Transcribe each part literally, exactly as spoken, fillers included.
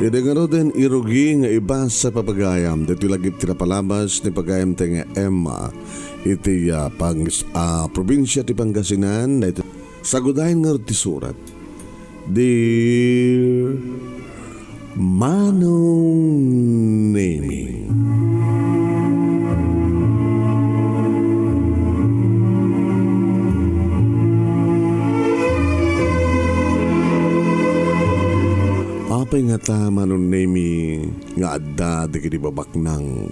Idi ngaruden, irugi nga ibasa pagayam daytoy lagip ti napalabas ni pagayam ti nga Emma iti, ah, Pangs-, ah, probinsia ti Pangasinan, daytoy sagudayen ngarud ti surat. Dear Manong Nemi. Apay ngata, Manong Nemi, nga adda dagiti babaknang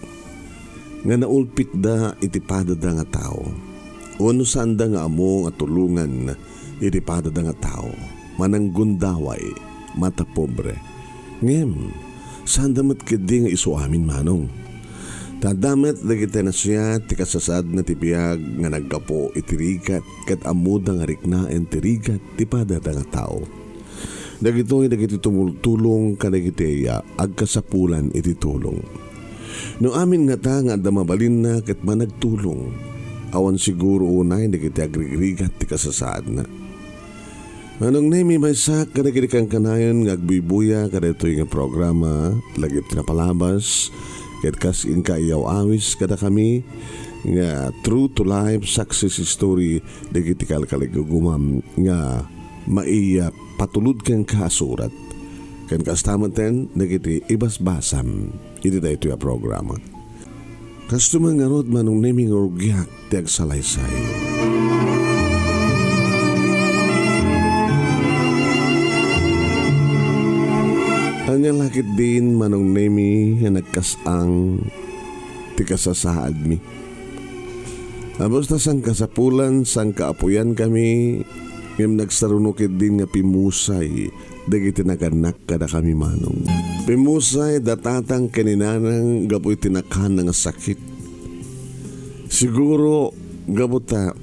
nga naulpitda iti padada nga tao, wenno saanda nga ammo nga tulongan iti padada nga tao, mananggundaway, matapobre. Ngem, saanda met ketdi nga isu amin, Manong. Ta adda met dagiti nasayaat ti kasasaadna ti biag nga naggapu iti rigat, ket ammoda nga riknaen ti rigat ti padada nga tao. Dagitoy dagiti tumultulong kadagiti, ah, agkasapulan iti tulong. No amin ngata nga adda mabalinna ket managtulong, awan siguro unay dagiti agrigrigat ti kasasaadna. Manong Nemi, maysa kadagiti kankanayon nga agbuybuya kadaytoy nga programa, lagip ti napalabas, ket kas inka iyaw-awis kadakami nga true to life success story dagiti kalkaligugumam nga maipatulod kenka a surat. Ken kasta metten dagiti ibasbasam iti daytoy a programa. Kastoy met ngarud, Manong Nemi, nga rugiak ti agsalaysay. Ania la ketdin, Manong Nemi, nga nagkas-ang ti kasasaadmi? Basta sangkasapulan, sangkaapuyankami, ngem nagsaruno ketdin nga pimmusay dagiti nagannak kadakami, Manong. Pimmusay da tatang ken ni nanang gapu iti nakanna nga sakit. Siguro, gapu ta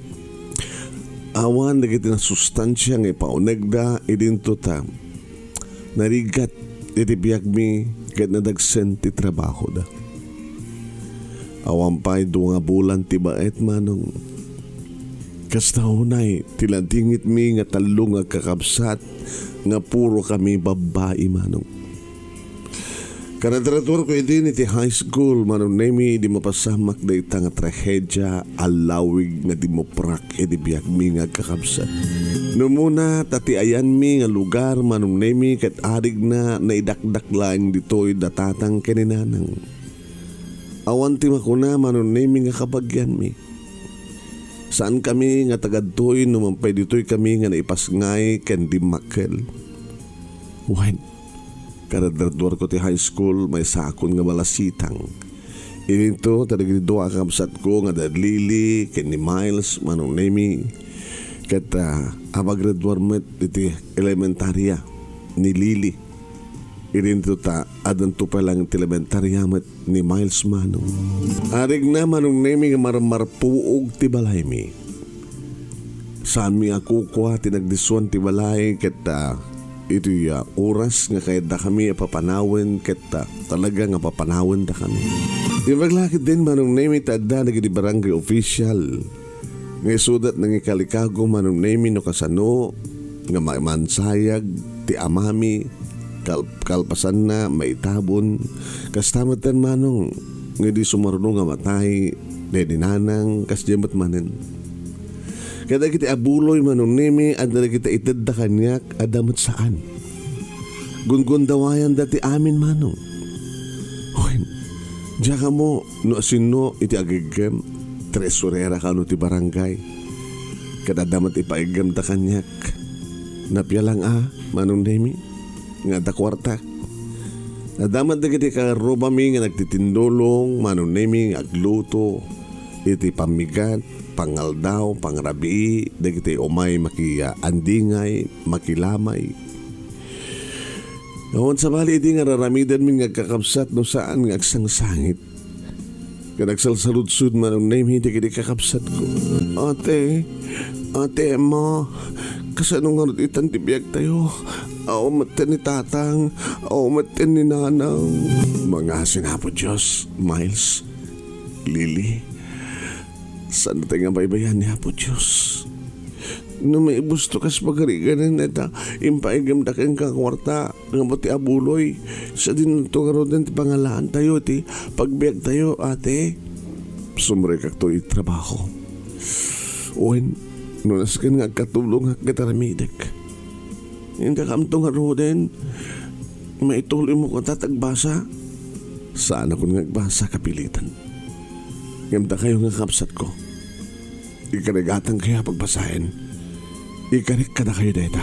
awan dagiti nasustansia nga ipaunegda idinto ta narigat iti biagmi ket nadagsen ti trabahoda. Awan pay dua nga bulan ti baet, Manong. Kasta unay ti nadingitmi nga tallo nga agkakabsat nga puro kami babbai, Manong. Karadraduarko idin iti high school, Manong Nemi, idi mapasamak dayta nga trahedia a lawig nga dimmuprak iti biagmi nga agkakabsat. No umuna, ta ti ayanmi nga lugar, Manong Nemi, ket arigna naidakdak laeng ditoy da tatang ken ni nanang. Awan ti makuna, Manong Nemi, nga kabagianmi. Saankami nga tagadtoy no mangpay ditoy kami nga naipasngay ken dimmakkel. Wen, karadraduarko ti high school, maysakon nga balasitang. Idinto, ta dagiti dua a kakabsatko nga da Lily ken ni Miles, Manong Nemi, ket, ah, apagraduar met iti elementaria ni Lily. Idinto ta, addanto pay laeng ti elementaria met ni Miles, Manong. Arigna, Manong Nemi, nga marmarpuog ti balaymi. Saanmi a kukua ti nagdisuan ti balay ket, ah, iti, ah, oras nga kayaddakami a papanawen ket, ah, talaga nga papanawendakami. Imbag la ketdin, Manong Nemi, ta adda dagiti barangay official nga isuda ti nangikalikago, Manong Nemi, no kasano nga ma-, mansayag ti amami, kal-, kalpasanna, maitabon. Kasta metten, Manong, nga idi sumaruno nga matay, daydi nanang, kasdiay met manen. Kadagiti abuloy, Manong Nemi, adda dagiti itedda kaniak, adda met saan. Gungundawayanda ti amin, Manong. Wen, diak ammo no asino iti agiggem, tresurera kano ti barangay. Ket adda met ipaiggem ta kaniak. Napia lang a, Manong Nemi, nga adda kuartak. Adda met dagiti karrubami nga nagtitindulong, Manong Nemi, nga agluto iti pammigat, pangaldaw, pangrabii, dagiti umay makiandingay, makilamay. Awan sabali idi nga raramidenmi nga agkakabsat no saan nga agsangsangit. Ket agsalsaludsod, Manong Nemi, dagiti kakabsatko. Ate, Ate Emma, kasano ngarud itan ti biagtayo? Awan metten ni tatang, awan metten ni nanang. Mangasin, Apo Dios, Miles, Lily. Saan tayo nga baybayan ni Apo Dios? No maibusto kas pagariganen, ita, impaigem da kenka kuarta, nga buti a buloy. Sadinto ngaruden ti pangalaantayo, ti pagbiagtayo, ate. Sumrekakto iti trabaho. Wen, no nasken nga agkatulongak ket aramidek. Inda kamto ngaruden, maituloy mo kata agbasa? Saanakon nga agbasa, kapilitan. Ngem dakayo nga kabsatko, ikarigatangkayo a pagbasaen. Ikarik kadakayo dayta.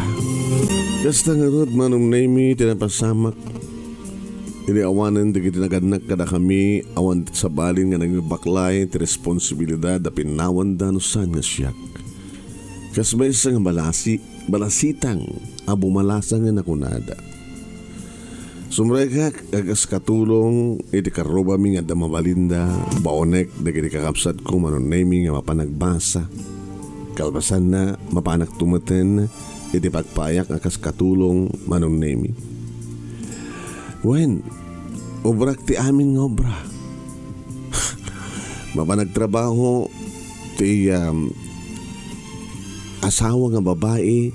Kasta ngarud, Manong Nemi, ti napasamak. Idi awanen dagiti nagannak kadakami, awan sabalin nga nangibaklay ti responsibilidad a pinnawanda no saan nga siak. Kas maysa nga balasi-, balasitang a bumalasang nga nakunada. Sumrekak a kas katulong iti karrubami nga adda mabalinda, baonek dagiti kakabsatko, Manong Nemi, nga mapan agbasa. Kalpasanna, mapanak tumeten iti pagpaayak a kas katulong, Manong Nemi. Wen, obrak ti amin nga obra. Mapan agtrabaho ti, um, asawa nga babai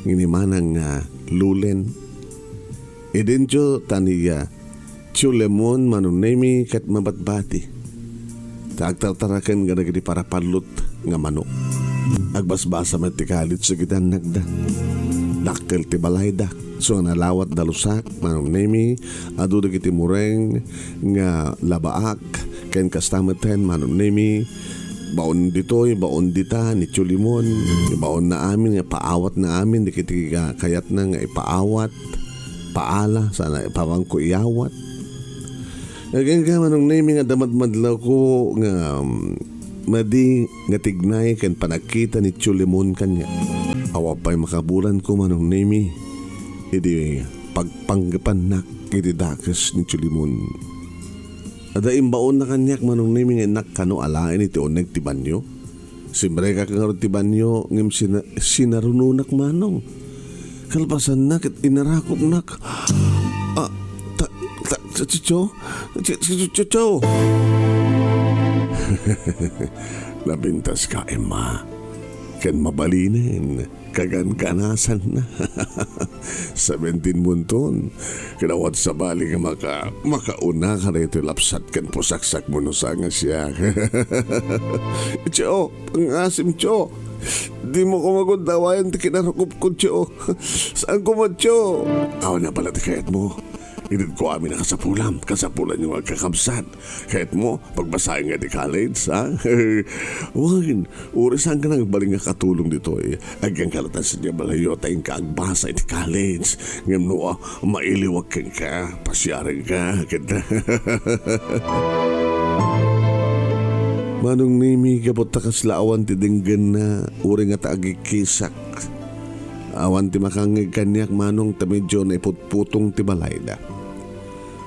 nga ni Manang, ah, Lulen. Idinto ta ni, ah, Tio Lemon, Manong Nemi, ket mabatbati. Ta agtartaraken kadagiti parapallot nga manok. Agbasbasa met ti college dagiti annakda. Dakkel ti balayda. So, nalawat da lusak, Manong Nemi, adu dagiti mureng nga labaak, ken kasta met hen Manong Nemi, baon ditoy, baon dita, ni Tio Lemon, baonna amin nga paawatna amin dagiti ka-, kayatna nga ipaawat, paala, sana ipawangko iyawat. Agingga, Manong Nemi, nga damadmadlawko nga, um, madi nga tignay ken panagkita ni Tio Lemon kaniak. Awan pay makabulanko, Manong Nemi, idi pagpanggepannak iti dakes ni Tio Lemon. Adda imbaonna kaniak, Manong Nemi, nga innak kano alaen iti uneg ti banio. Simrekak ngarud ti banio, ngem sina-, sinarunonak, Manong. Kalpasanna ket inarakupnak. Ah, ta-, ta-, ta-, Tio? Ti-, ti-, ti-, Tio? Napintaska, Emma. Ken mabalinen, kagankanasanna. Seventeen monton. Ket awan sabali nga maka-, makaunaka daytoy lapsat ken pusaksakmo no saan nga siak. Tio, pangasim, Tio. Dimo koma gundawayan ti kinarukopko, Tio. Saan koma, Tio? Awan na pala ti kayatmo. Itedko amin a kasapulam. Kasapulanyo nga agkakabsat. Kayatmo, pagbasaenka iti college, ha? Wen, uray saanka nagbalin nga katulong ditoy. Agyanka latta sadiay balayyo ta inka agbasa iti college. Ngem no, ah, mailiwak kenka, pasiarenka, ket Manong Nemi, gapu ta kasla awan ti denggenna, uray ngata agikkisak. Awan ti makangngeg kaniak, Manong, ta medyo naiputputong ti balayda.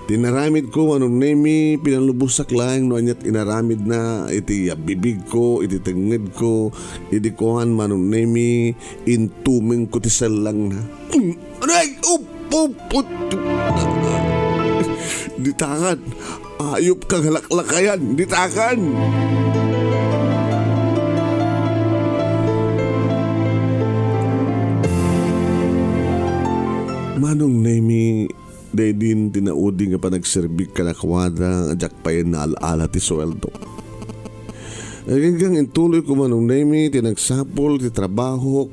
Ti inaramidko, Manong Nemi, pinalubosak laeng no aniat inaramidna iti bibigko, iti tengngedko, idi kuan, Manong Nemi, intumengko ti sellangna. Aray! Up! Up! Up! Ditakan! Ayop ka nga laklakayan! Ditakan! Manong Nemi, daydin ti naudi nga panagserbik kadakuada nga diak pay naal-ala ti sueldo. Aginggang intuloyko, Manong Nemi, ti nagsapul ti trabahok.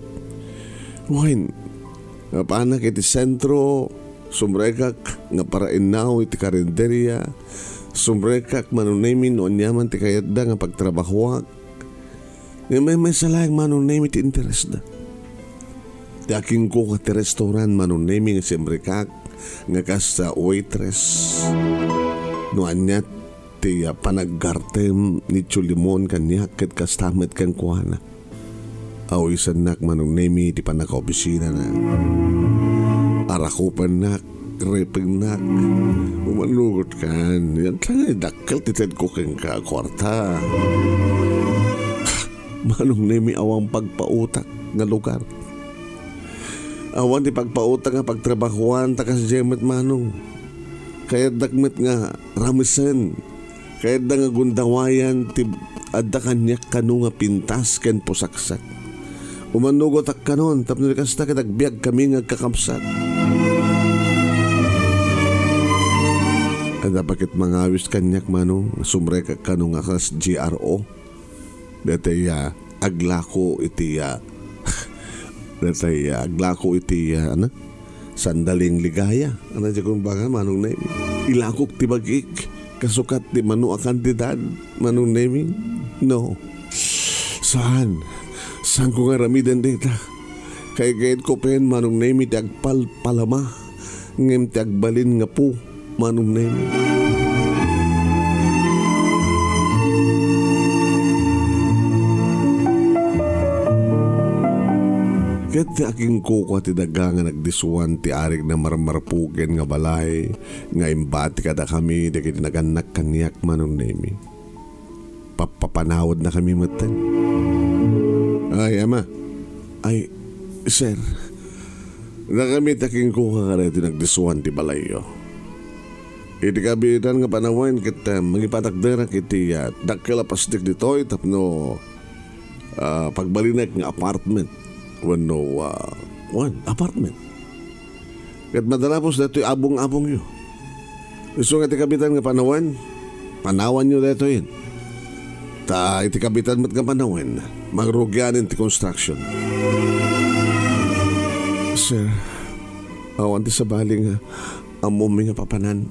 Wen, mapanak iti sentro, sumrekak nga parainnaw iti karinderia, sumrekak, Manong Nemi, no aniaman ti kayatda nga pagtrabahoak. Ngem maymaysa laeng, Manong Nemi, ti interesda. Ti akingko ket ti restaurant, Manong Nemi, nga simrekak nga kas, ah, waitress. No aniat ti, ah, panaggartem ni Tio Lemon kaniak ket kasta met kenkuana. Awisennak, Manong Nemi, ti pannakaopisinana. Arakupennak, ripengnak. Umanugotkan. Yantangay dakkel ti tedko kenka a kuarta. Manong Nemi, awan pagpautak nga lugar. Awan ti pagpautak nga pagtrabahoan ta kasdiay met, Manong. Kayatdak met nga ramesen. Kayatda nga gundawayan ti adda kaniak kano nga pintas ken pusaksak. Umannugotak kanon, tapno di kasta ket agbiagkami nga agkakabsat. Adda pa ket mangawis kaniak, Manong, sumrekak kano nga kas G R O. Daytoy, ah, aglako iti, ah, daytoy, ah, aglako iti, ah, ano? Sandaling ligaya. Ano di kumbaga, Manong Nemi? Ilakok ti bagik. Kasukat ti mano a kantidad, Manong Nemi? No. Saan? Saan ko nga aramiden dayta? Kay gayet ko pen, Manong Nemi, ti agpalpalama. Ngem ti agbalin nga pu, Manong Nemi. Ket ti akinkukua ti daga nga nagdisuan ti arig na marmarpugen nga balay nga imbati kadakami dagiti nagannak kaniak, Manong Nemi. Pappapanawennakami metten. Ay, ama. Ay, sir. Dakami ti akinkukua kadagiti nagdisuan ti balayyo. Iti kabiitan nga panawen ket, ah, mangipatakderak iti, ah, dakkel a pastik ditoy tapno, ah, pagbalinek nga apartment. Wenno, ah, wen, apartment. Ket madalapos daytoy abong-abongyo. Isu nga iti kabiitan nga panawen, panawanyo daytoyen. Ta iti kabiitan met nga panawen, mangrugianen ti construction. Sir, awan ti sabali nga ammomi nga papanan.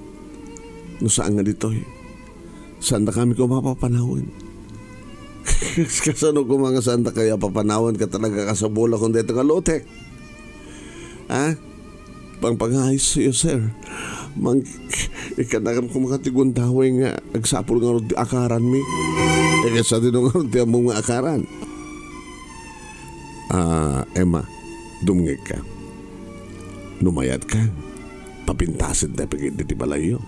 No saan nga ditoy, saandakami koma papanawen. Kasano koma nga saandakayo a papanawen ket talaga kasabulakon daytoy nga lotek? Ha? Pangpangayso, sir. Mang-, ikanakan koma ti gundaway nga agsapul ngarud ti akaranmi. E, kasano ngarud ti ammom nga akaran? Ah, Emma, dumngegka. No mayat ka, papintasen ta pigit ti balayyo.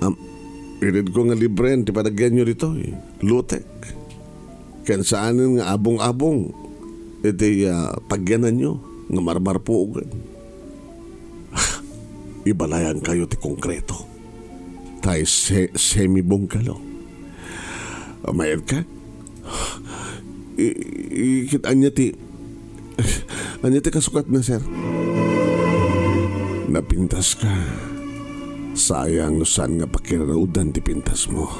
Am, iridko nga libren ti panagyanyo ditoy, lotek. Ken saanen nga abong-abong iti, ah, pagyananyo nga marmarpuogen. Ibalayankayo ti konkreto. Tay se-, semi-bungalow. Mayat ka? I, i, ket ania ti, ania ti kasukatna, sir? Napintas ka. Sayang no saan nga pakirudan ti pintas mo.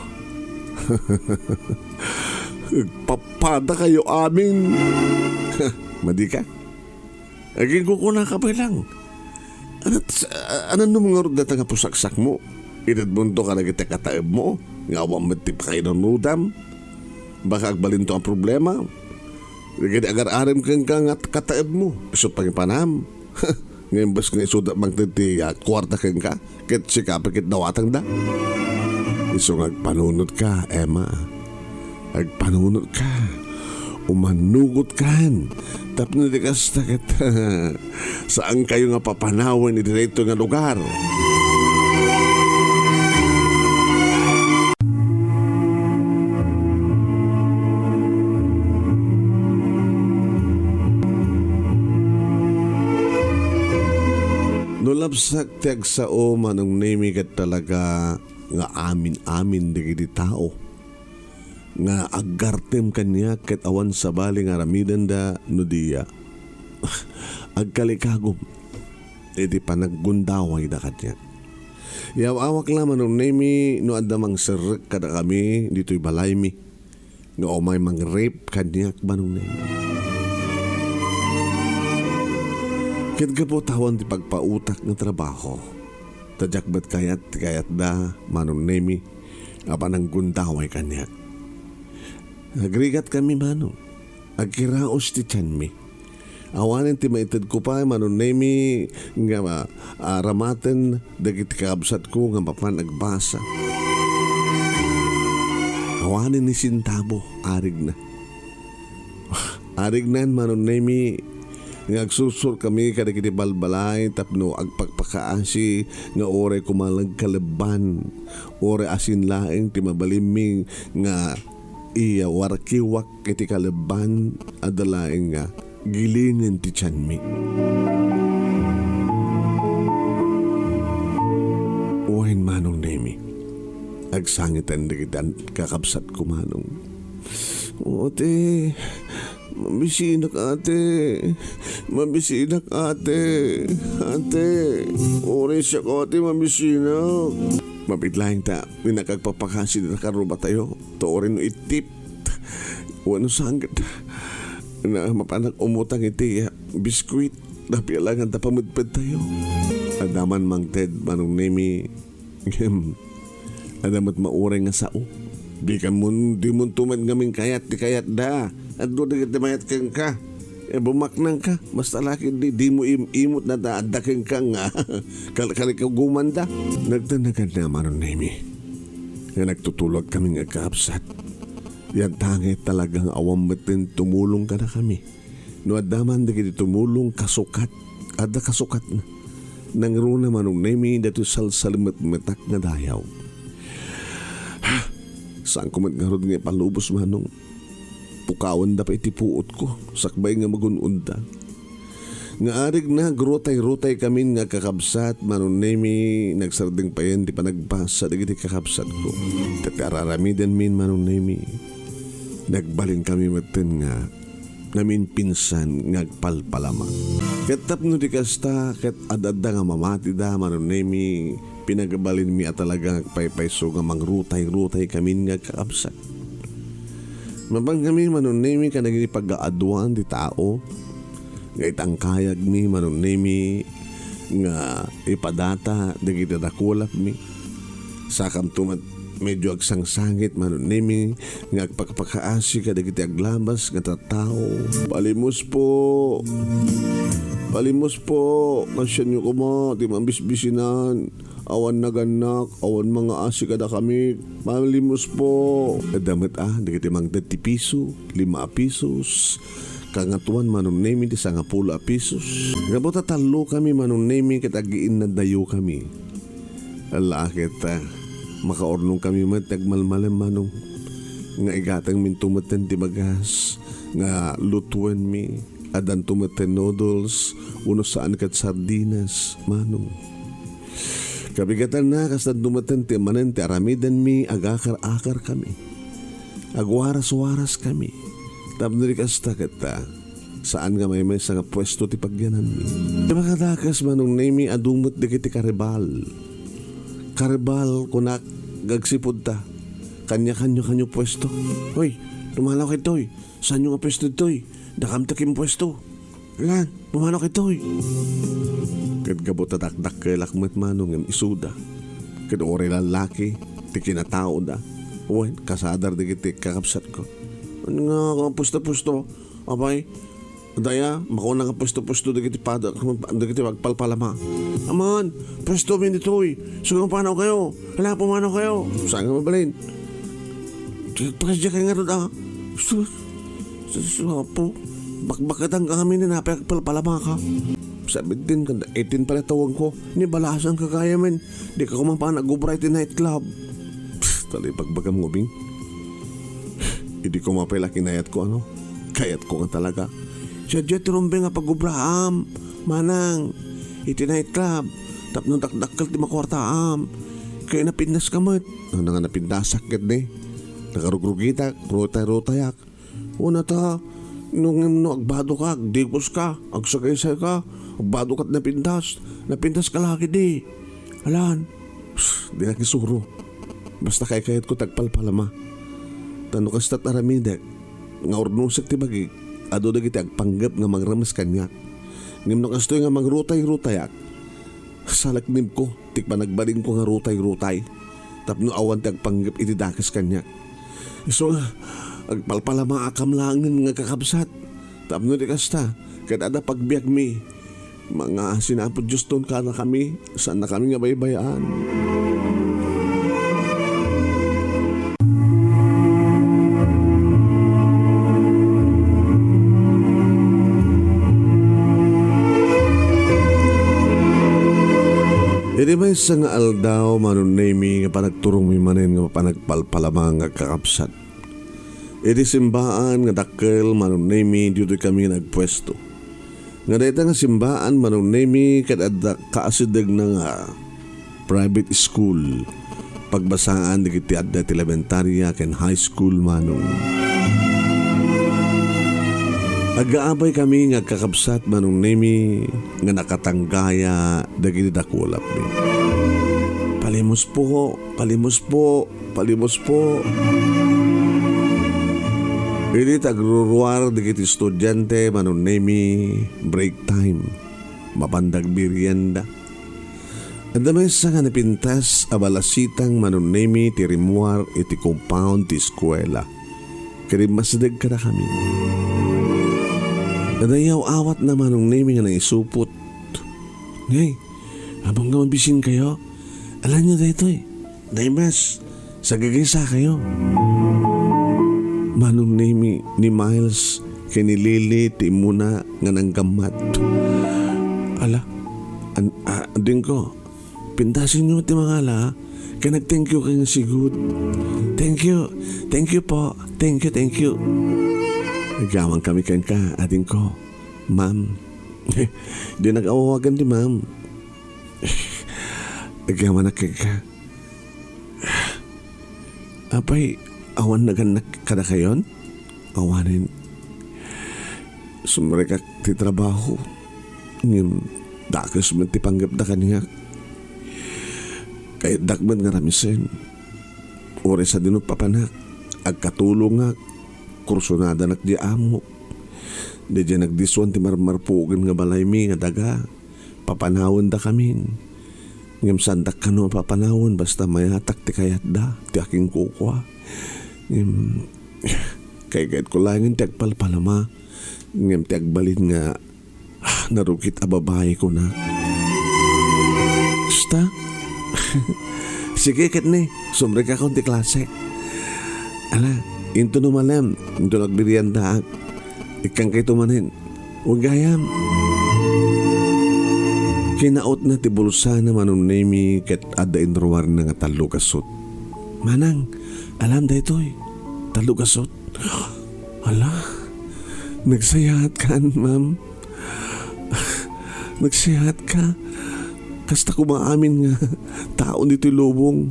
Agpapadakayo amin. Madi ka? Agingkukunaka pay lang. Anat-, anannom ngarud dayta nga pusaksakmo? Itedmonto kadagiti kataebmo nga awan met ti pakainunodam? Baka agbalinto a problema? Dagiti agar-arem kenka nga kataebmo, isu pangipanam. Nga imbes nga isuda mangted ti, ah, kuarta kenka, ket sika pay ket dawatangda. Isu nga agpanunotka, Emma. Agpanunotka. Umannugotkan. Tapno di kasta ket, saankayo nga papanawen iti daytoy nga lugar. No labsak ti agsao, Manong Nemi, ket talaga nga amin-amin dagiti tao nga aggartem kaniak ket awan sabali nga aramidenda no di, ah, agkalikagum iti panaggundawayda kaniak. Yaw-awak la, Manong Nemi, no adda mangserrek kadakami ditoy balaymi nga umay mangirip kaniak, Manong Nemi. Ket gapu ta awan ti pagpautak nga trabaho, ta diak met kayat ti kayatda, Manong Nemi, a pananggundaway kaniak. Agrigat kami, Manong. Agkiraos ti tianmi. Awanen ti maitedko pay, Manong Nemi, nga, ah, ramaten dagiti kakabsatko nga mapan agbasa. Awanen ni sentabo, arigna. Arignan, Manong Nemi, nga agsursor kami kadagiti balbalay tapno agpakpakaasi nga uray koma nagkalebban, uray asin laeng ti mabalinmi nga iyawarkiwak iti kalebban, adda laeng nga gilingen ti tianmi. Wen, Manong Nemi, agsangiten dagiti an-, kakabsatko, Manong. O, ti, Mabisinak, ate. Mabisinak, ate. Ate, uray siak, ate, mabisinak. Mabiit laeng ta, dinnak agpapakasi dita karrubatayo. Ta uray no itip wenno sangket, na mapanak umutang iti, ah, biskuit. Napialangan ta pamedpedtayo. Adda man mangted, Manong Nemi. Ngem, adda met mauray nga sao. Di ka mon, di monto met ngamin kayat ti kayatda. Adda dagiti mayat kenka. E, bumaknangka. Basta la ket di, dimo im-, imot na da, adda kenka nga kalkalikugomanda. Nagtanagan na, Manong Nemi, nga nagtutulog kami nga agkakabsat. Yantangay talaga nga awan met ti tumulong kadakami. No adda man dagiti tumulong, kasukat, adda kasukatna. Nangruna, Manong Nemi, datoy salsalimetmetak nga dayaw. Saanko met ngarud nga ipalubos, Manong. Pukawenda pay iti puotko, sakbay nga magun-odda. Nga arig nagrutay-rutay kamin nga agkakabsat, Manong Nemi, nagsardeng payen ti panagbasa dagiti kakabsatko. Ket ti ar-aramidenmin, Manong Nemi, nagbalin kami metten nga naminpinsan nga agpalpalama. Ket tapno di kasta, ket ad-adda nga mamatida, Manong Nemi, pinagbalinmi a talaga nga agpaypayso nga mangrutay-rutay kamin nga agkakabsat. Mapan kami, Manong Nemi, kadagiti pagaaduan ti tao nga itangkayagmi, Manong Nemi, nga ipadata dagiti dakulapmi. Sakamto met medio agsangsangit, Manong Nemi, nga agpakpakaasi kadagiti aglabas nga tattao. Palimos po! Palimos po! Kasianyo koma ti mabisbisinan. Awan nagannak, awan mangaasi kadakami. Palimos po! Adda met a dagiti mangted ti piso, lima a pisos, kangatoan, Manong Nemi, ti sangapulo a pisos. Gapu ta tallo kami, Manong Nemi, ket agiinnadayokami. Ala ket, ah, makaurnongkami met ti agmalmalem, Manong, nga igatangminto metten ti bagas nga lutuenmi. Addanto metten noodles, wenno saan ket sardinas, Manong. Kabigatanna, kasdanto metten ti manen ti aramidenmi, agakar-akarkami. Agwaras-waraskami. Tapno di kasta ket, ah, saan nga maymaysa nga puesto ti pagyananmi. Ti makadakes, Manong Nemi, adu met dagiti karibal. Karibal, kunak, gagsipudta. Kaniak-kaniak puesto. Hoy, pumanaw ditoy. Saanyo nga puesto ditoy? Dakam ti agimpuesto. Lan, pumanaw ditoy. Ket gapu ta dakdakkelak met, Manong, ngem isuda. Ket uray lallaki ti kinataoda. Wen, kasadar dagiti kakabsatko. Ania nga puesto-puesto? Apay, daya, makunak nga puesto-puesto dagiti pada, dagiti agpalpalama. Aman, puestomi ditoy. Sige, pumanawkayo. Hala, pumanawkayo. Saan nga mabalin? Pagkasdiak ngarud, ah. Sus, sus, Apo. Bakbaketangka ngamin, napay agpalpalamaka. Sabiddin, kada eighteen pala tawagko. Ni balasan ka kaya, men. Di ka kumapan agubra iti nightclub. Psst, talay pagbagam ngubing. Idi koma pay la kinayatko, ano? Kayatko nga talaga. Sadiay ti rumbeng a pagubraam, manang, iti nightclub, tapno dakdakkel ti makuartaam. Kaya napindaska met. Ano nga napindasak ket ni? Nakarugrugitak, rutay-rutayak. Una ta, no, no agbadokak, agdiposka, agsagaysayka, agbadok ket napindas, napindaska la ketdi. Alan, psst, dinak isuro. Basta kaykayatko ti agpalpalama. Ta no kasta't aramidek, nga urnosek ti bagik, adu dagiti agpanggep nga mangremes kaniak. Ngem no kastoy nga mangrutay-rutayak, salaknibko ti panagbalinko nga rutay-rutay, tapno awan ti agpanggep iti dakes kaniak. Isu nga, agpalpalamaakam laengen nga kakabsat, tapno di kasta, ket adda pagbiagmi. Mangaasi ni Apo Dioston kadakami, saannakami nga baybay-an. Idi maysa nga aldaw, Manong Nemi, nga panagturongmi manen nga panagpalpalama nga kakabsat. Idi simbaan nga dakkel, Manong Nemi, ditoy kami nagpuesto. Nga dayta nga simbaan, Manong Nemi, ket adda kaasidegna nga private school. Pagbasaan dagiti adda ti elementaria ken high school, Manong. Aggaabay kami nga agkakabsat, Manong Nemi, nga nakatanggaya dagiti dakulapmi. Palimuspo, palimuspo, palimuspo. Idi tagruruar dagiti estudiante, Manong Nemi, break time. Mapandag merienda. Adda maysa nga napintas a balasitang, Manong Nemi, ti rimmuar iti compound ti eskuela. Ket immasdeg kadakami. Adda yaw-awatna, Manong Nemi, nga naisupot. Ngay, abang nga mabisinkayo, alanyo daytoy. Naimas, sagagaysakayo. Manong Nemi, ni Miles ken ni Lily ti immuna nga nanggammat. Ala, an-, a-, adingko, pintasenyo ti mangala, ken nag-thank you ka nga sigud. Thank you, thank you po, thank you, thank you. Agyaman kami kenka, adingko. Ma'am. Di nag-awawagan ti ma'am. Agyamanak kenka. Apay, awan nagannak kadakayon? Awanen. Sumrekak ti trabaho. Ngem, dakes met ti panggepda kaniak. Kayatdak met nga ramisen. Uray sadino papanak, agkatulongak, kursunadanak di amo. Daydiay nagdiswan ti marmarpugen nga balaymi nga daga. Papanawendakamin. Ngem saandak kano a papanawen basta mayatak ti kayatda, ti akinkukua. Ngem, kaykayatko laengen ti agpalpalama. Ngem ti agbalin nga, ah, narukit a babai, kuna. Kasta? Sige, ket ni, sumrekakon ti klase. Ala, into no malem, into no agmeriendaak. Ikkankayto manen. Wen gayam. Kinautna ti bulsana, Manong Nemi, ket adda inruarna nga tallo gasut. Manang, alam daytoy. Tallo gasut. Ala, nagsayaat kan, ma'am. Nagsayaat ka. Kasta koma amin nga tao ditoy lubong.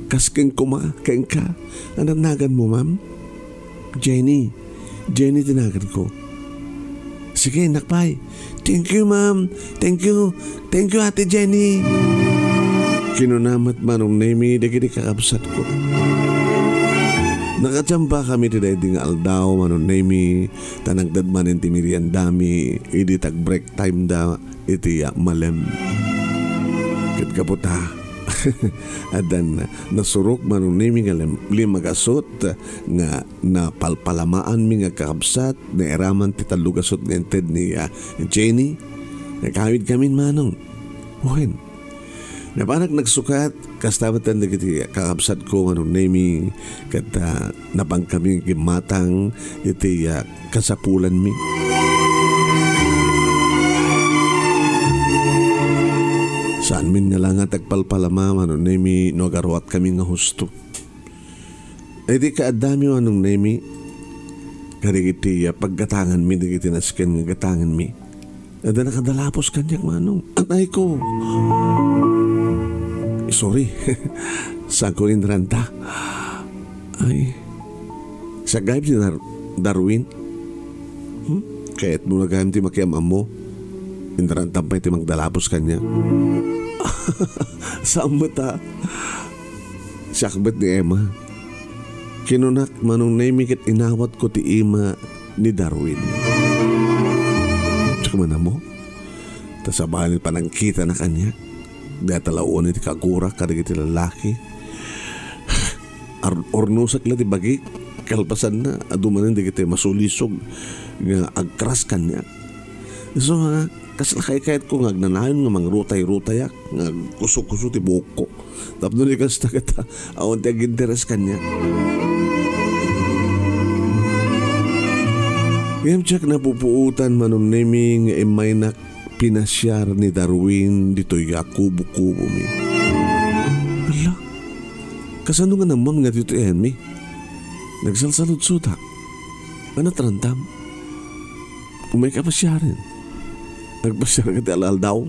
Kas ken koma, kenka. Ano nagan mo, ma'am? Jenny. Jenny ti nagan ko. Sige, nakpay. Thank you, ma'am. Thank you. Thank you, Ate Jenny. Kinuna met Manong Nemi dagiti kakabsatko. Nakachamba kami ti daydi nga aldaw, Manong Nemi, ta nagdad manen ti meriendami idi tag-break time da iti, ah, malem. Ket gapu ta, addan nasurok, Manong Nemi, nga lem-, lima gasut nga napalpalamaanmi nga kakabsat, nairaman ti tallo gasut nga inted ni, ah, Jenny. Nakawid kami, Manong. Wen, napanak nagsukat, kasta met dagiti kakabsatko, Manong Nemi, ket, ah, napan kami gimmatang iti, ah, kasapulanmi. Saanmin nga la nga ti agpalpalama, Manong Nemi, no agaruat kami nga husto. Idi kaaddami, Manong Nemi, kadagiti, ah, paggatanganmi, dagiti nasken nga gatanganmi. Adda nakadalapos kaniak, Manong. Anay ko. Sorry. Sangko inranta. Ay. Sagayam ti Dar-, Darwin. Hmm? Kayat mo na gayam ti makiam-ammo. Inrantam pay ti magdalapos kaniak. Saan met a? Siak met ni Emma. Kinunak, Manong Nemi, ket inawatko ti ima ni Darwin. Diak man ammo. Ta sabali panagkitana kaniak, dayta la unay ti kagurak kadagiti lalaki. Ar-, urnosak la ti bagik, kalpasanna, adu manen dagiti masulisog nga agkras kaniak. Isu nga, kasla kaykayatko nga agnanayon nga mangrutay-rutayak, nga agkuso-kuso ti buokko. Tapno di kasta ket, awan ti aginteres kaniak. Ngem diak napupuotan, Manong Nemi, nga immaynak pinasiar ni Darwin ditoy a kubo-kubomi. Ala, kasano nga nammam nga ditoy ayanmi? Nagsalsaludsodak. Ano ti rantam? Umayka pasiaren. Nagpasiar ka ti al-aldaw?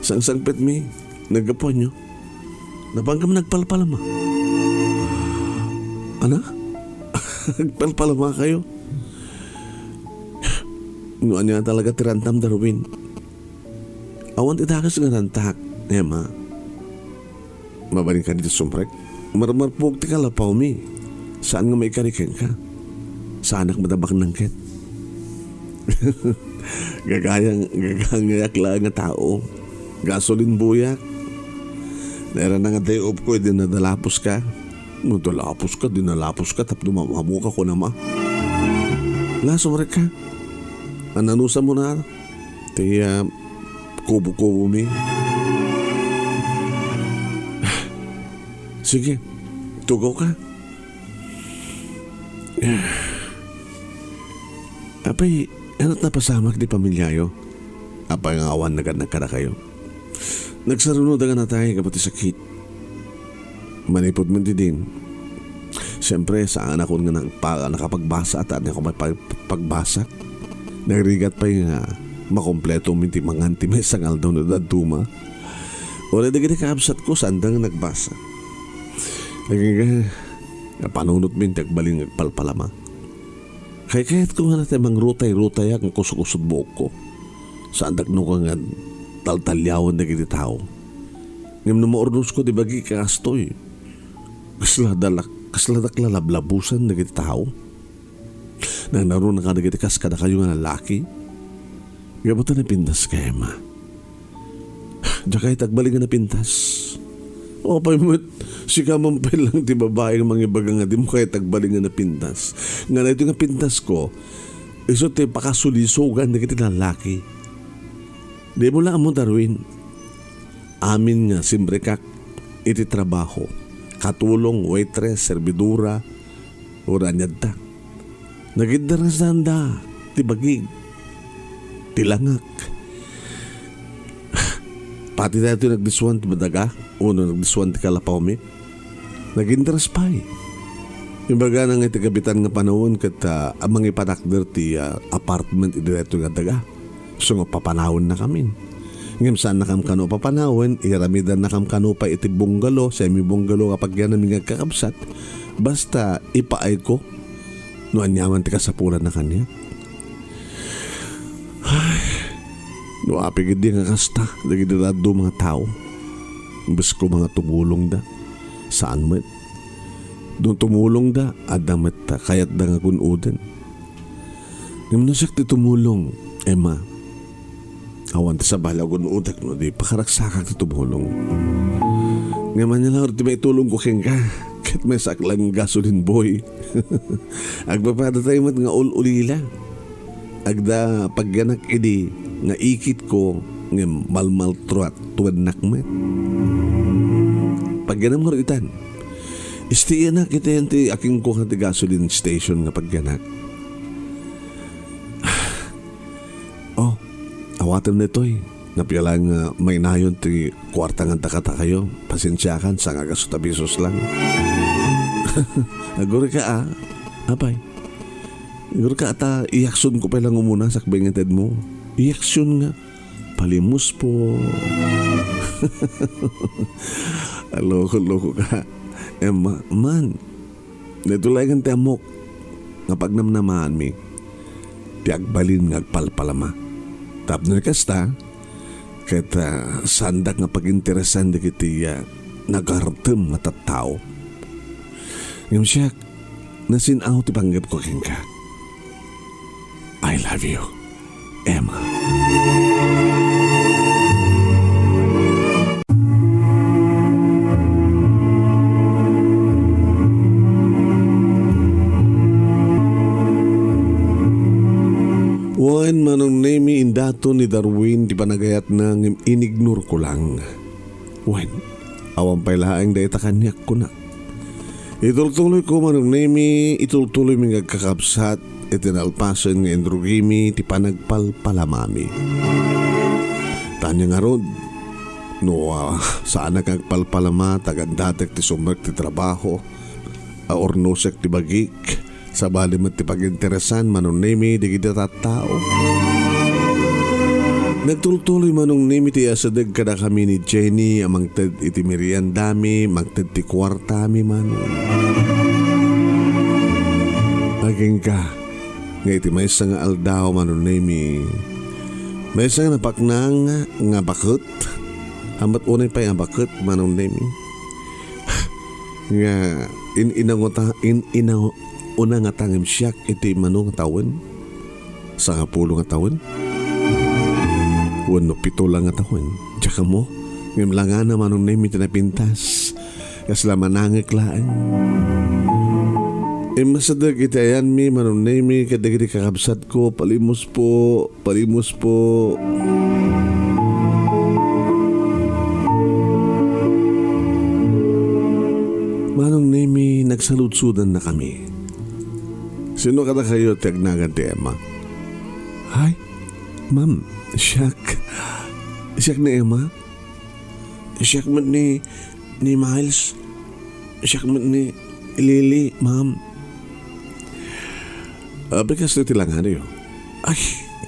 Sangsangpetmi, naggapuanyo. Napan kami nagpalpalama. Ana? Agpalpalamakayo. No ania talaga ti rantam, Darwin? Awan ti dakes nga rantak, Emma. Mabalin kadi ti sumrek? Marmarpok ti kalapawmi. Saan nga maikari kenka? Saanak met a baknang ket. Gagayang, gagangayak laeng nga tao. Gasolin buyak. Nairana nga day off ko, idi nadalaposka. No dalaposka, di nalaposka, tapno mamamoka ko nama. La, sumrekka. Ananusam mo na ti, ah, kubo-kubomi. Sige, tugaw ka. Apay, ania ti napasamak ti pamiliayo? Apay nga awan nagannag kadakayo? Nagsaruno daga natay gapu ti sakit. Manipud man didin, siempre, saanakon nga nagpa-, nakapagbasa, ta ania ko may pag-, pagbasa. Nagrigat pay nga makompleto min ti mangan ti maysa nga aldaw no dadduma. Uray dagiti kakabsatko, saanda nga nagbasa. Agingga, napanunot min ti agbalin nga agpalpalama. Kaykayatko nga natay mangrutay-rutayak nga kusukusod buokko. Saandak no nga taltaliawan dagiti tao. Ngem no maurnosko ti bagi, kastoy. Kasla dalak, kasla dak lalablabusan dagiti tao. Nangnaruna kadagiti kas kadakayo nga lalaki. Gapu ta napintaska, Emma. Diak kayat agbalin nga napintas. Apay met, sika man pay lang ti babai nga mangibaga nga dimo kayat agbalin nga napintas. Nga daytoy nga pintasko, isu ti pakasulisogan dagiti lalaki. Dimo la ammo, Darwin. Amin nga simrekak iti trabaho. Katulong, waitress, serbidora, uray aniadta. Nagiddarasanda ti bagik, ti langak. Pati daytoy nagdisuan ti daga, wenno nagdisuan ti kalapawmi. Nagiddaras pay. Imbagana nga iti kabitan nga panawen ket, ah, mangipatakder ti, ah, apartment iti daytoy nga daga. So nga papanawennakamin. Ngem saannakam kano a papanawen, iramidannakam kano pay iti bungalow, semi-bungalow nga pagyanami nga agkakabsat. Basta ipaayko no aniaman ti kasapulanna kaniak. Ay, no apigiddi nga kasta, dagiti dadduma nga tao. Imbes koma nga tumulongda. Saan met. No tumulongda, adda met ta kayatda nga gun-oden. Ngem no siak ti tumulong, Emma, awan ti sabali a gun-odek no di pakaragsakak ti tumulong. Ngem ania la ti maitulongko kenka? Ket maysaak laeng gasoline boy. Agpapadatayo met nga ul-ulila. Adda pagyanak idi nga ikitko ngem malmaltratuennak met. Pagyanam ngarud itan. Istiinak iti, iti akingko ti gasoline station nga pagyanak. Oh, awatem daytoy. Napia laeng nga mainayon ti kuarta nga adda kadakayo. Pasensiakan, sangagaso ta bisos lang. Agurika, ah. Apay. Agurika ta iyaksonko pay lang umuna sakbay nga itedmo. Iyaksion nga. Palimuspo. Aloko-loko ka. Emma, man. Daytoy laengen ti ammok nga pagnamnamaanmi ti agbalin nga agpalpalama. Tapno kasta, ket, ah, saandak nga paginteresan dagiti, ah, nagartem nga tattao. Ngem siak, nasin-aw ti panggepko kenka. I love you. Emma. Wen, Manong Nemi, indaton ni Darwin ti panagayatna ngem inignorko lang. Wen, awan pay laeng dayta kaniak, kunak. Itultuloyko, Manong Nemi, itultuloymi nga agkakabsat iti nalpasen nga inrugimi ti panagpalpalamami. Tanya ngarud, no, ah, saanak nga agpalpalama, ta gandatek ti sumrek ti trabaho, aurnosek ti bagik, sabali met ti paginteresan, Manong Nemi, dagiti tattao. Nagtultuloy, Manong Nemi, ti asideg kadakami ni Jenny a mangted iti meriendami, mangted ti kuartami, Manong. Inka, nga iti maysa nga aldaw, Manong Nemi, maysa nga napaknang nga baket. Amat unay pay a baket, Manong Nemi. Nga in-inangota-, in-inang-, una nga tangim siak iti mano nga tawen. Sangapulo nga tawen. Wenno pito lang nga tawen. Diak ammo. Ngem langana, Manong Nemi, ti napintas. Kasla manangek laeng. Immasideg iti ayanmi, Manong Nemi, kadagiti kakabsatko, palimos po, palimos po. Manong Nemi, nagsaludsodannakami. Sino kadakayo ti agnagan ti Emma? Hay, ma'am, siak. Siak ni Emma. Siak met ni, ni Miles. Siak met ni Lily, ma'am. Apay kastoy ti langanayo? Ay,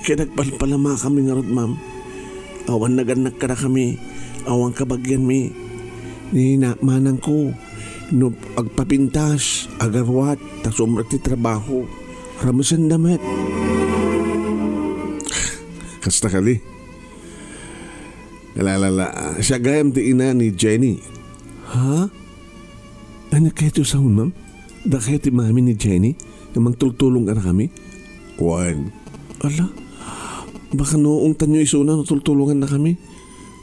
ket nagpalpalamakami ngarud, ma'am. Awan nagannak kadakami, awan kabagianmi. Ni na-, manangko, no agpapintas, agaruat, ta sumrek ti trabaho. Ramesenda met. Kasta kadi. Ala, ala, ala. Siak gayam ti ina ni Jenny. Ha? Ania kayo ti usaon, ma'am? Dakayo ti mami ni Jenny? Nga mangtultulong kadakami? Wen. Ala, baka no ungtanyo isuna no tultulongannakami?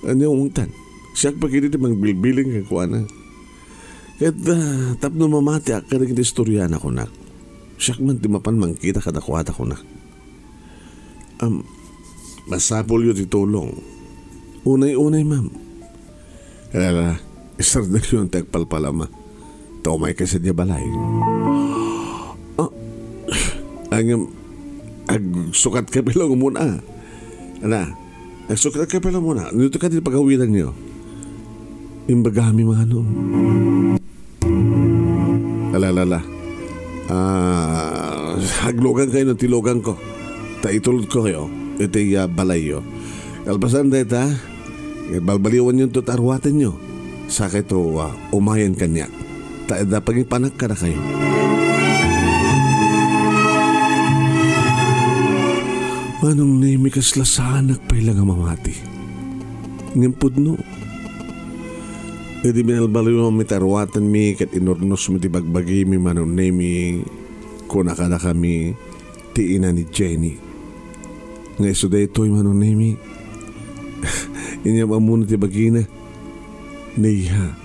Ania ungtan? Siak pay ketdi ti mangbilbiling kenkuana. Ket, ah, tapno mamatiak kadagiti istoriana, kunak. Siak man ti mapan mangkita kadakuada, kunak. Am, masapulyo ti tulong. Unay-unay, ma'am. Ala, ala, isardengyo ti agpalpalama. Ta umaykayo sadiay balay. Ah, ngem, agsukat kayo pay la umuna. Ala, agsukat kayo pay la umuna. Dito ka di pagawilanyo. Imbagami, manong. Ala, ala, ala. Ah, aglugan kayo no ti luganko. Ta itulodko kayo iti, ah, balayyo. Kalpasan dayta, eh, balbaliwanyo ti aruatenyo. Sakayto, ah, umayen kaniak. Ta adda pangipanak kadakayo. Manong Nemi, kasla saanak pay la nga mamati. Ngem pudno. Idi binalbaliwanmi ti aruatenmi ket inurnosmi ti bagbagimi, Manong Nemi, kuna kadakami ti ina ni Jenny. Nga isu daytoy, Manong Nemi. Inyam ammona ti bagina. Naiha.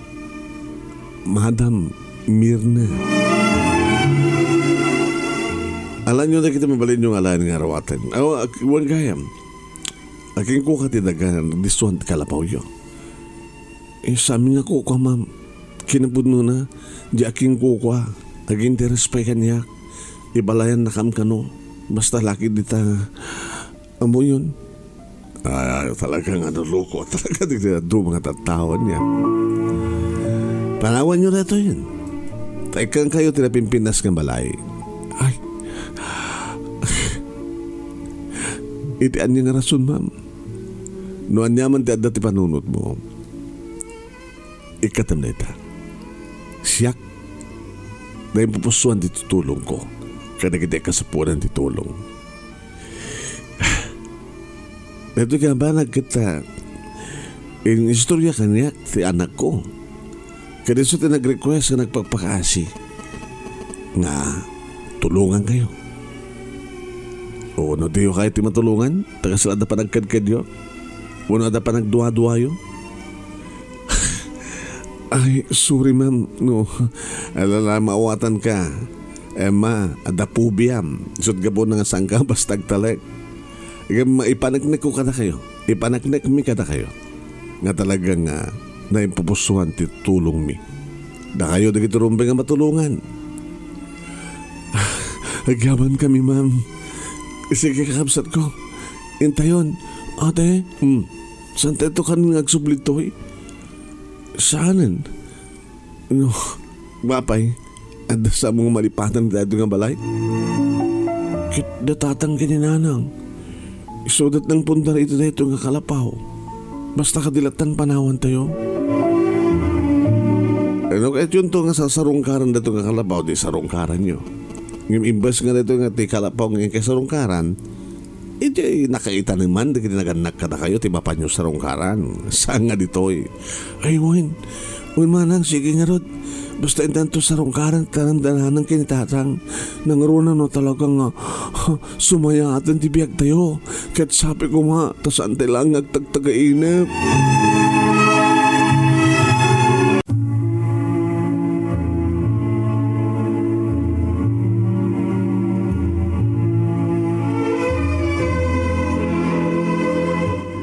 Madam Mirna. Alanyo dagiti mabalinyo nga alaen nga aruaten. Aw, ak-, wen gayam. Akinkuka ti daga, nagdissuan ti kalapawyo. Eh, saan nga kukua, ma'am. Kinapudnona, di akin kukua. Aginteres pay kaniak. Ibalayannakam kano. Basta lakay dita. Ammoyon. Ah, talaga nga naloko. Talaga di adu nga tattaon niya. Panawanyo daytoy. Ta ikkan kayo ti napimpintas nga balay. Ay. Iti ania nga rason, ma'am? No aniaman ti adda ti panunotmo, ikkatem dayta. Siak, naimpupusuan ti tutulongko kadagiti kasapulan ti tulong. Daytoy nga banag ket, ah, in-istorya kaniak ti anakko. Ket isu ti nag-request nga nagpakpakaasi nga tulongan kayo. O, no diyo kayo ti matulongan, ta kasla adda panagkedkedyo, wenno adda panagduaduayo. Ay, sorry, ma'am, no. Alala, maawatan ka. Emma, adda pobiam. Isut' gapu na nga saan ka basta agtalek. Ngem maipaneknekko kadakayo. Ipaneknekmi kadakayo. Nga talaga nga naimpupusuan ti tulongmi. Dakayo dagiti rumbeng a matulongan. Agyaman kami, ma'am. Sige, kakabsat ko. Intayon. Ate, hmm. Saan tayo to kanin nga agsubli toy? Saanen? No, mapay, adda sa among malipatan daytoy nga balay? Ket da tatang ken ni nanang. Isudat nang pundar iti daytoy nga kalapaw. Basta kadi lattan panawan tayo. Ano kayat yun to nga sasarungkaran daytoy nga kalapaw, di sarungkaran nyo. Ngem imbes nga daytoy nga ti kalapaw nga inkay sarungkaran, idiay nakaitaneman dagiti nagannak kadakayo ti mapanyo sarungkaran. Saan nga ditoy? Ay, wen. Wen manang, sige ngarud. Basta intanto sarungkaran ti dandanan ken ni Tatang. Nangruna no talaga nga, ha, sumayaten ti biagtayo. Ket sabi koma, ta saan ti laeng nga agtagtagainep.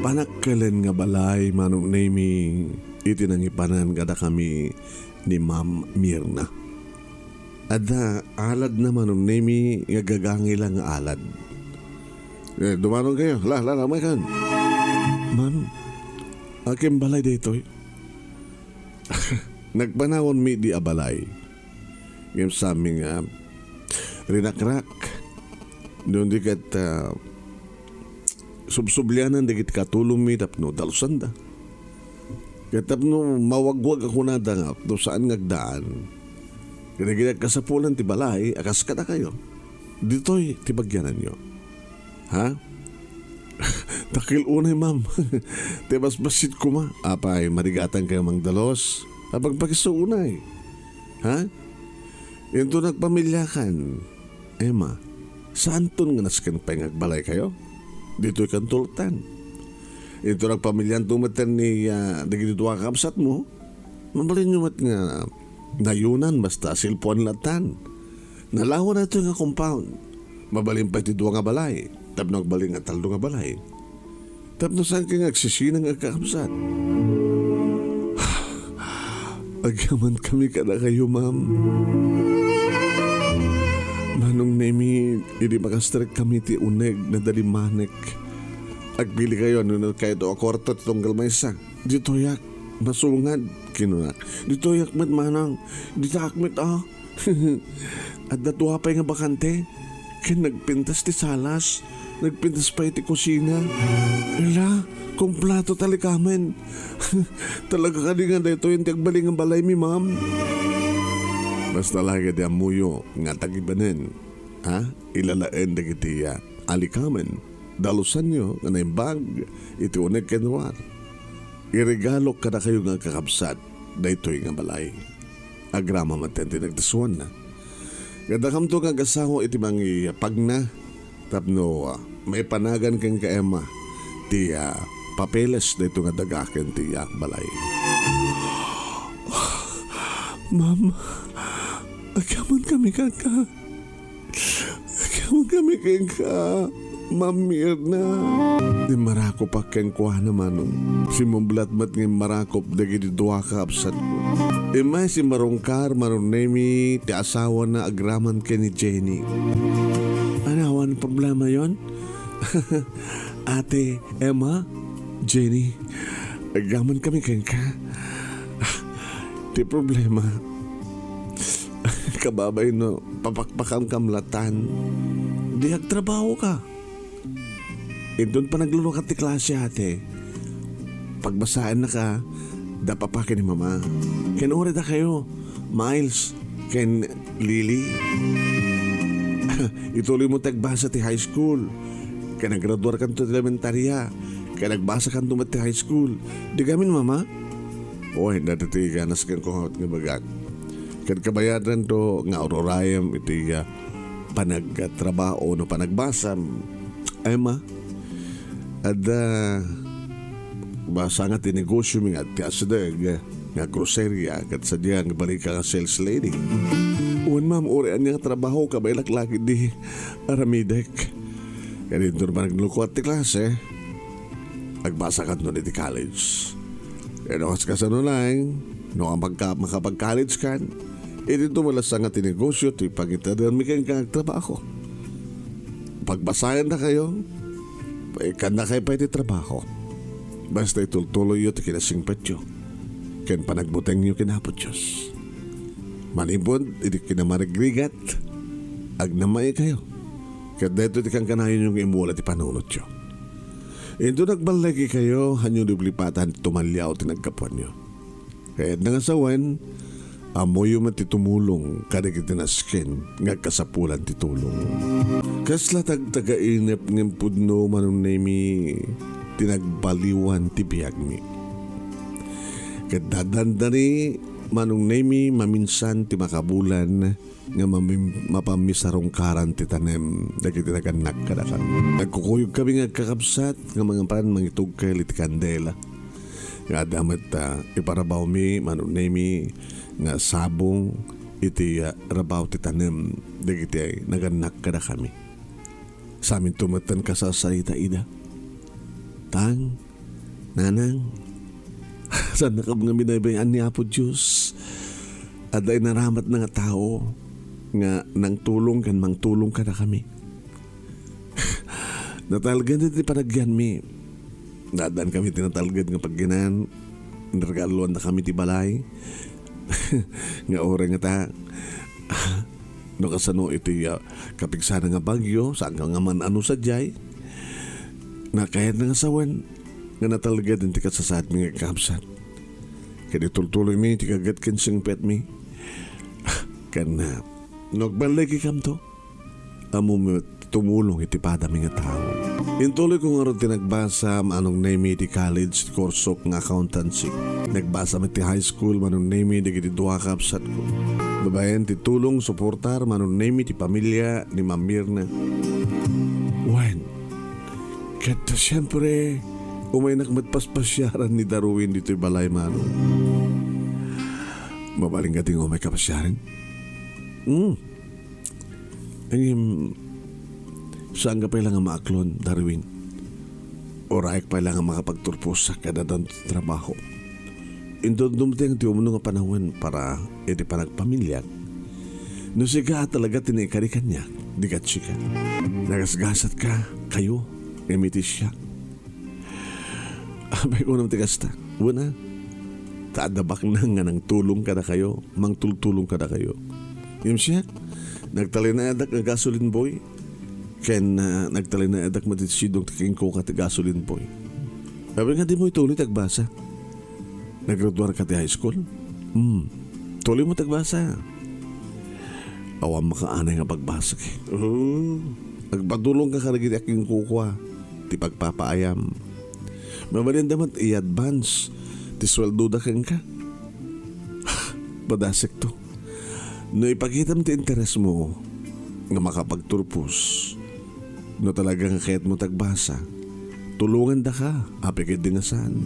Panakkelen nga balay, Manong Nemi, iti nangipanan kadakami ni Ma'am Mirna. Adda aladna, Manong Nemi, nga gagangila nga alad. Eh, dumanon kayo. La, la, la, may kan. Ma'am, akin balay daytoy. Nagpanawan mi di a balay. Ngem sami nga rinakrak. Nundi ket, ah, subsublianan dagiti katulong mi tapno dalusanda. Ket tapno mawagwag a kunada nga no saan nga agdaan, ket dagiti agkasapulan ti balay a kas kadakayo, ditoy ti bagiananyo. Ha? Dakkel unay, ma'am. Ti basbassit koma. Apay, marigatan kayo mangdalos? Apagpakiso unay. Ha? Inton nagpamiliakan, Emma, saanton nga nasken pay nga agbalay kayo? Ditoy kanto lattan. Inton nagpamilianto met ni, ah, dagiti dua ka kabsatmo, mabalinyo met nga nayonan basta silpuan lattan. Nalawa daytoy nga compound. Mabalin pay ti dua nga balay. Tapno agbalin nga tallo nga balay. Tapno saan kay nga agsisina nga agkakabsat? Agyaman kami kadakayo, ma'am. Manong Nemi, idi makastrek kami ti uneg, nadalimanek. Agpili kayo, no, no, kayo to a kwarto ti tunggal maysa. Ditoyak, masungad, kinunak. Ditoyak met, manang. Ditaak met, ah. Adda dua pay nga bakante. Ken nagpintas ti salas. Nagpintas pay ti kusina. Ala, kompleto ti likamen. Talaga kadi nga daytoy ti agbalin nga balaymi, ma'am? Basta la ket ti ammoyo nga tagibanen, ha? Ilalaen dagiti, ah, alikamen. Dalusanyo nga naimbag iti uneg ken ruar. Iregalok kadakayo nga kakabsat daytoy nga balay. Agraman met ti nagdasuanna. Ket dakamto nga agasawa iti mangipagna tapno, ah, maipanagan kenka, Emma, ti, ah, papeles daytoy nga daga ken ti, ah, balay. Ma'am, agyaman kami kenka. Agyaman kami kenka, Ma'am Mirna. Immarakop kenkuana, manong. Simmublat met nga immarakop dagiti dua ka kabsatko. Immay simmarungkar, Manong Nemi, ti asawana agraman ken ni Jenny. Ano, awan problemayon? Ate Emma, Jenny, agyaman kami kenka. Ti problema, kababay no papakpakam kam lattan, di agtrabaho ka. Inton panaglunukat ti klase, ate, pagbasaennaka da papa ken ni mama. Ken uray dakayo, Miles, ken Lily. Ituloy mo ti agbasa ti high school. Ken agraduarkanto ti elementaria. Ken agbasakanto met ti high school. Di gamin, mama? Wen, dagiti ganas ken kuhawat nga bagak. Ket kabayadanto nga ururayem iti, ah, panagtrabaho no panagbasam. Emma, adda basa nga ti negosyo mi nga ti asideg nga groceria ket sadiay nga balika nga sales lady. Wen, ma'am, uray ania nga trabaho, kabay laklaki di aramidek. Ket inton panaglunukat ti klase, agbasakanto iti college. Ket no kas-, kasano laeng, no, ang pagka-, makapag-college kan, iti tumalasa nga ti negosyo ti pangitedmi kenka nga agtrabaho. Pagbasaendakayo, ikannakayo pay ti trabaho. Basta itultuloyyo ti kinasingpetyo, ken panagbutengyo ken Apo Dios. Manipud iti kinamarigrigat, agnamaikayo. Ket daytoy ti kankanayonyo nga immula ti panunotyo. Inton nagballigi kayo, hanyo liplipatan ti tumaliaw ti naggapuanyo. Ket nangasawen, Ammoyo met ti tumulong kadagiti nasken nga agkasapulan ti tulong. Kasla tagtagainep ngem pudno, Manong Nemi, ti nagbaliwan ti biagmi. Ket dandani, Manong Nemi, maminsan ti makabulan nga mamim-, mapamisarungkaran ti tanem dagiti nagannak kadakami. Nagkukuyogkami nga agkakabsat nga mangpan mangitugkel iti kandela nga adda met, ah, iparabawmi, Manong Nemi, nga sabong iti, ah, rabaw ti tanem dagiti nagannak kadakami. Saminto met ti kasasarita ida. Tang, Nanang, saannakam nga binaybay-an ni Apo Dios. Adda inaramatna nga tao nga nangtulong ken mangtulong kadakami. Natalged ti panagyanmi. Naaddaan kami ti natalged nga pagyanan. Inregaluan da kami ti balay. Nga uray nga ta, no kasano iti, ah, kapigsana nga bagyo, saan ka nga man-ano sadiay. Nakayat na nga sawen nga natalged ti kasasaadmi nga agkakabsat. Ket itultuloymi ti kaget ken singpetmi. Ken, ah, no agballigikamto, ammo met tumulong iti padami nga tao. Intuloy ko ngarud ti nagbasa, Manong Nemi, iti college ti kursok nga accountancy. Nagbasa met ti high school, Manong Nemi, dagiti dua kabsatko. Babaen ti tulong, suportar, Manong Nemi, ti pamilia ni Ma'am Mirna. Wen, ket siempre, umaynak met paspasiaran ni Darwin ditoy balay, Manong. Mabalin ka ti nga umay kapasiaren? Hmm. Ngem, saan ka pay la nga maaklon, Darwin? Urayek pay la nga makapagturposak kada danto ti trabaho. Inton dumteng ti umno nga panawen para iti panagpamiliak, no sika a talaga ti naikari kaniak, di ket sika. Nagasgasatka, kayo, ngem iti siak. Apay, kunam ti kasta. Wen a, ta adda baknang nga nangtulong kadakayo, mangtultulong kadakayo. Ngem siak, nagtalinaedak nga gasoline boy, ken, ah, nagtalinaedak met iti sidong ti kenkuka ti gasoline boy. Apay nga dimo ituloy ti agbasa? Naggraduar ka ti high school? Hmm. Tuloy mo ti agbasa. Awan makaanay nga pagbasag. Oh, agpadulong ka kadagiti akinkukua ti pagpapaayam. Mabalin da met i-advance ti sueldoda kenka. Padasekto. No ipakitam ti interes mo nga makapagturpos, no talaga nga kayat mo ti agbasa, tulongandaka, apay ketdi nga saan.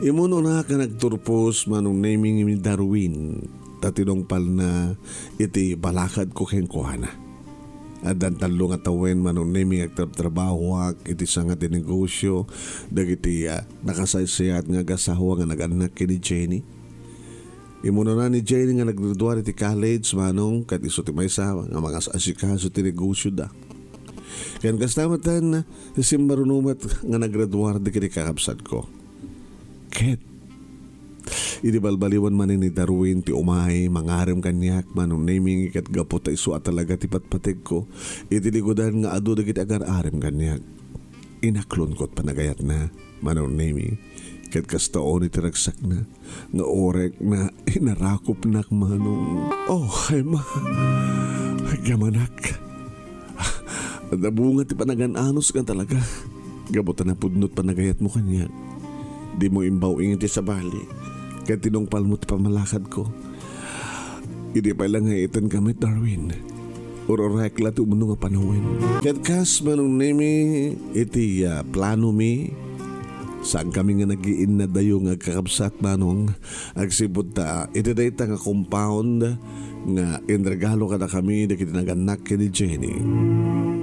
Immunonak nga nagturpos, Manong Nemi, ni Darwin, ta tinungpalna iti balakadko kenkuana. Addan tallo nga tawen, Manong Nemi, nga agtrabtrabahoak iti sanga ti negosio dagiti, ah, nakasaysayaat nga agasawa nga nagannak ken ni Jenny. Immunona ni Jenny nga naggraduar iti college, Manong, ket isu ti maysa nga mangas-asikaso ti negosioda. Ken kasta met, ti simmaruno met nga naggraduar dagiti kakabsatko. Ket idi balbaliwan manen ni Darwin ti umay mangarem kaniak, Manong Nemi, ket gapu ta isu a talaga ti patpategko iti ligudan nga adu dagiti agar-arem kaniak. Inaklonko ti panagayatna, Manong Nemi, ket kasta unay ti ragsakna nga urayek nga inarakupnak, Manong. Oh, ay ma, agyamanak. Adda bunga ti panagan-anos nga talaga. Gapu ta napudno ti panagayatmo kaniak. Dimo imbaw-ing ti sabali, ket tinungpalmo ti pammalakadko. Idi pay la nga itan kami, Darwin, ururayek la ti umno nga panawen. Ket kas, Manong Nemi, iti, ah, planomi, saan kami nga nag-iinnadayo nga agkakabsat, Manong, agsipud ta iti dayta nga compound nga inregalo kadakami dagiti nagannak ken ni Jenny.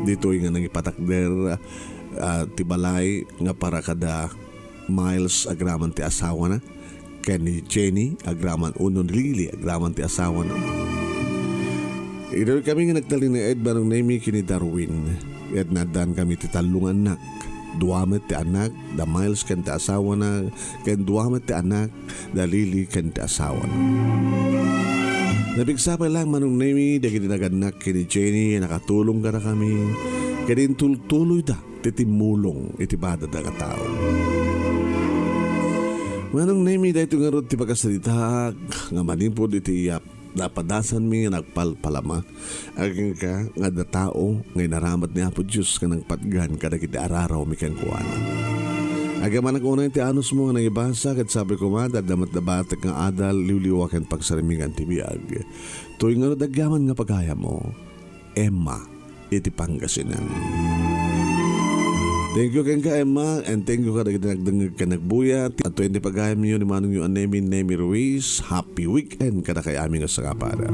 Ditoy nga nangipatakder, ah, ti balay nga para kada Miles agraman ti asawana, ken ni Jenny agraman wenno ni Lily agraman ti asawana. Idi kami nga nagtalinaed, Manong Nemi, ken ni Darwin, ket naaddaan kami ti tallo nga annak. Dua met ti annak da Miles ken ti asawana, ken dua met ti annak da Lily ken ti asawana. Napigsa pay laeng, Manong Nemi, dagiti nagannak ken ni Jenny a nakatulong kadakami, ket intultuloyda ti timmulong iti padada nga tao. Manong Nemi, daytoy ngarud ti pakasaritaak nga manipud iti, ah, napadasanmi nga nagpalpalama. Agingga nga adda tao nga inaramat ni Apo Dios nga nagpatgan kadagiti ararawmi kenkuana. Agyaman unay ti anusmo nga nangibasa, ket sabi koma, adda met nabatek nga adal, liwliwa ken pagsarmingan ti biag. Toy ngarud agyaman nga pagayammo, Emma, iti Pangasinan. Thank you kenka, Emma, and thank you kadagiti nagdengngeg ken nagbuyat. At iti pagayamyo ni Manongyo a Nemi, Nemi Ruiz, happy weekend kadakay amin nga sangapara.